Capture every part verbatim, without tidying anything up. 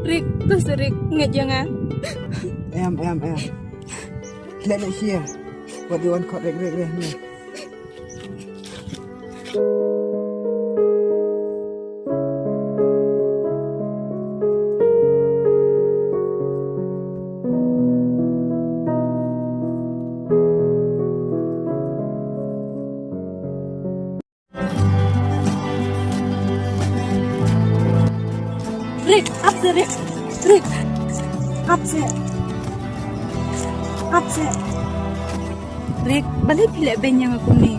Rik, to sa Rik, ngeit ïa nga. Em, em, em. Klet na shi. Wat ïa wan khot Rik, Rik, Rik, Rik. Rik, ap seh, Rik. Rik, ap seh. Ap seh. Rik, balei phi leh beiñ ïa nga kumne?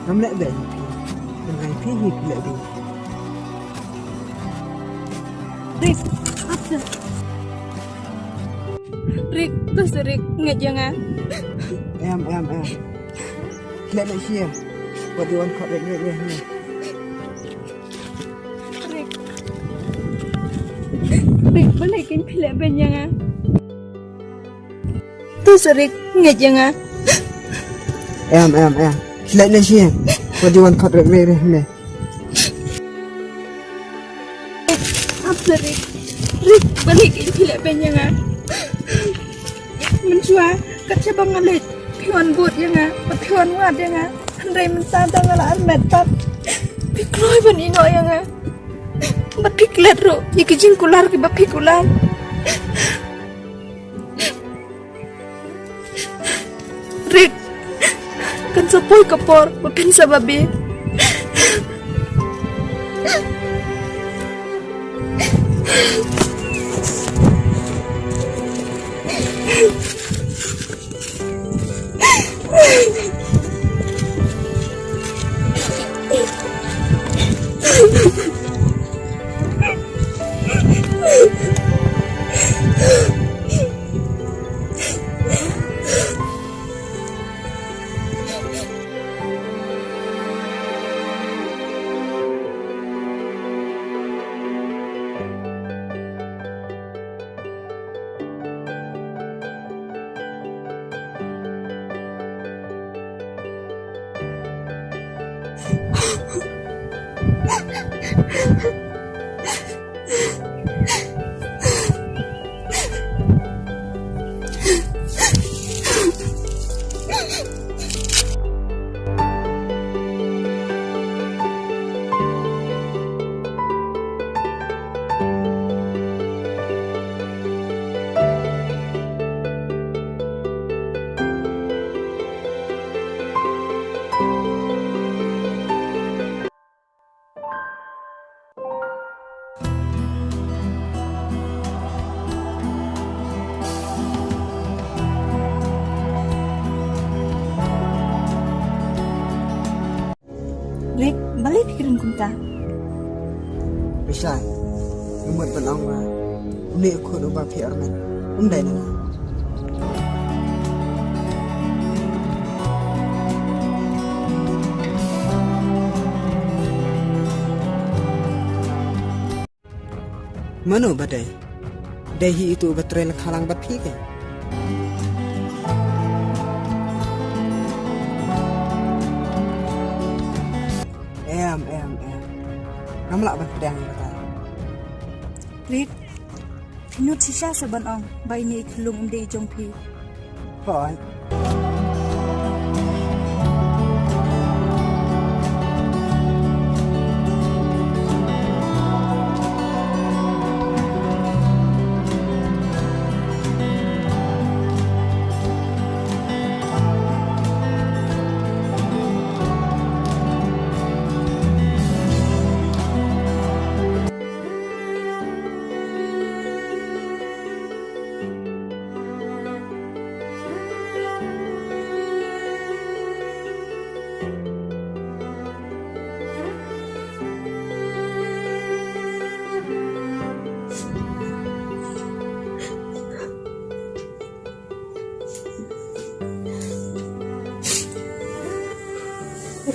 Ngam leh beiñ ïa phi. Tang ïa phi hi phi leh beiñ. Rik, ap seh. Rik, to sa Rik, ngeit ïa nga. Em, em, em. Klet na shi. Wat ïa wan khot Rik, Rik, Rik, Rik. Rik. Rik, balei kein phi leh beiñ ïa nga? To sa Rik, ngeit ïa nga. Em, em, em. Klet na shi. Wat ïa wan khot Rik, Rik, Rik, Rik. Ap seh Rik. Rik, balei kein phi leh beiñ ïa nga? Mynshuwa, kat shaba nga leit, phi wan bud ïa nga, bad phi wan wad ïa nga. Hynrei mynta da nga la armet pat, phi kloi ban ïehnoh ïa nga. Bad phi klet ruh ïa ki jingkular kiba phi kular. Rik, kan sa poi ka por ba phin sa babe. Rik, balei phi kren kumta? Bishai, nga mut ban ong ba une u khun uba phi armet um dei na nga. Mano ba dei? Dei hi itu ba trei lyngkha lang bad phi ke? Em, em, em. Ngam lah ban pdiang ïa kata. Rik, phi nud shisha sa ban ong ba ine i khyllung ym dei i jong phi. Hooid.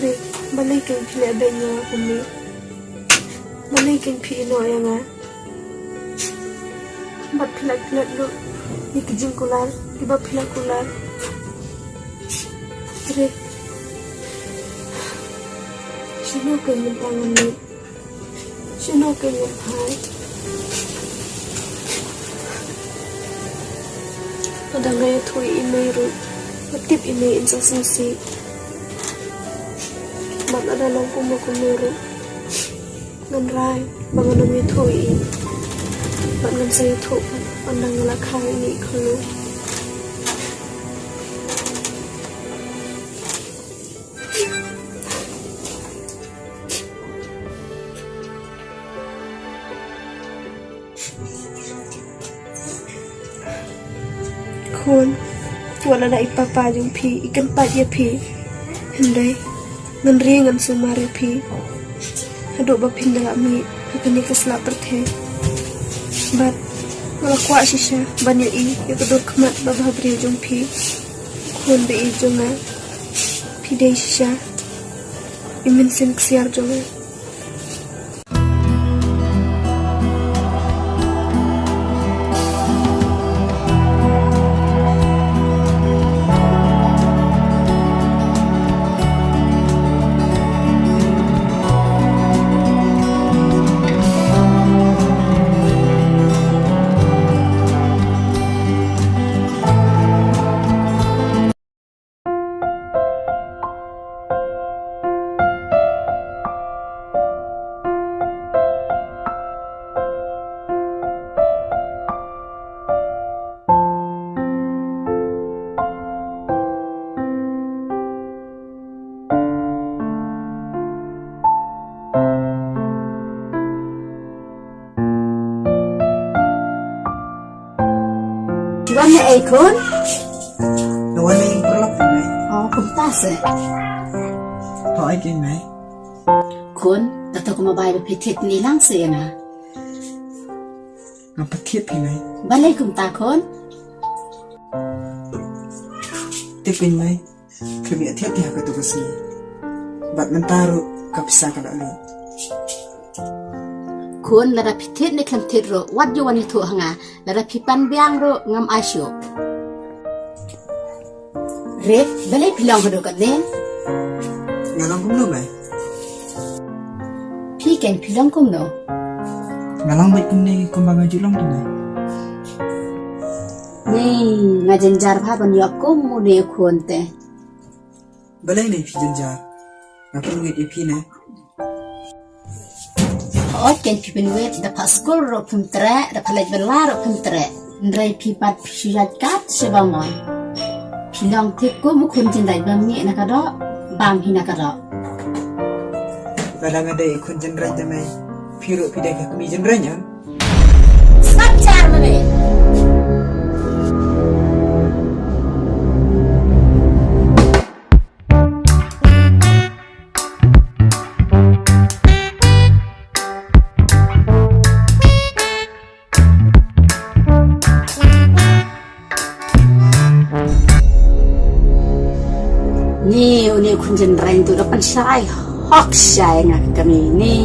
Rik, balei kein phi leh beiñ ïa nga kumne? Balei kein phi ïehnoh ïa nga? Bad phi la klet lut ïa ki jingkular kiba phi la kular. Rik, shano kein mynta ngan leit? Shano ka ïa phai? Lada nga ïathuh ïa i mei ruh, nga tip i mei in sa sngewsih. Bad lada long kumno kumno ruh, ngan rai ba ngan ym ïathuh ïa i. Bad ngan sa ïathuh pat ynda nga la kha ïa i khun. Khun, wat lada i papa jong phi i kyntait ïa phi, hynrei ngan ri ngan sumar ïa phi haduh ba phin da lah mih ha kane ka sla pyrthei. Bad nga la kwah shisha ban ïohi ïa ka dur khmat babha briew jong phi. Khun ba ïeit jong nga, phi dei shisha i mynsiem ksiar jong nga. Wan ne ei khun? Nga wan ne ïing paralok, mei. Oh, kumta se. To ei ki, mei? Khun, kato ka mobile ba phi thied kine lang se ïa nga. Ngam pat thied phi, mei. Balei kumta khun? Tip ïa nga, mei. Khlem ïa thied phi ha kato ka sngi. Bad mynta ruh ka pisa ka la lut. Khun, lada phi thied ne khlem thied ruh, wat ju wan ïathuh ha nga. Lada phi pan biang ruh ngam ai shuh. Re, balei phi long haduh katne? Nga long kumno, mei? Phi keiñ phi long kumno? Nga long beit kumne kumba nga ju long tu, mei. Ni, nga jynjar bha ban ïoh kum une u khun te. Balei ne phi jynjar? Nga pynwit ïa phi ne. Hooid, keiñ phi pynwit, da phah skul ruh phim treh, da phah leit bylla ruh phim treh. Hynrei phi pat phi shu ïaid kat sha ba mon. Phi long thik kum u khun jynreit, bym mih na ka doh, bam hi na ka doh. Lada nga dei u khun jynreit te, mei, phi ruh phi dei ka kmie jynreit, em? Stop jar mane. Ni, une u khun jynreit tu da pynshai hok shai nga ka kmie ni.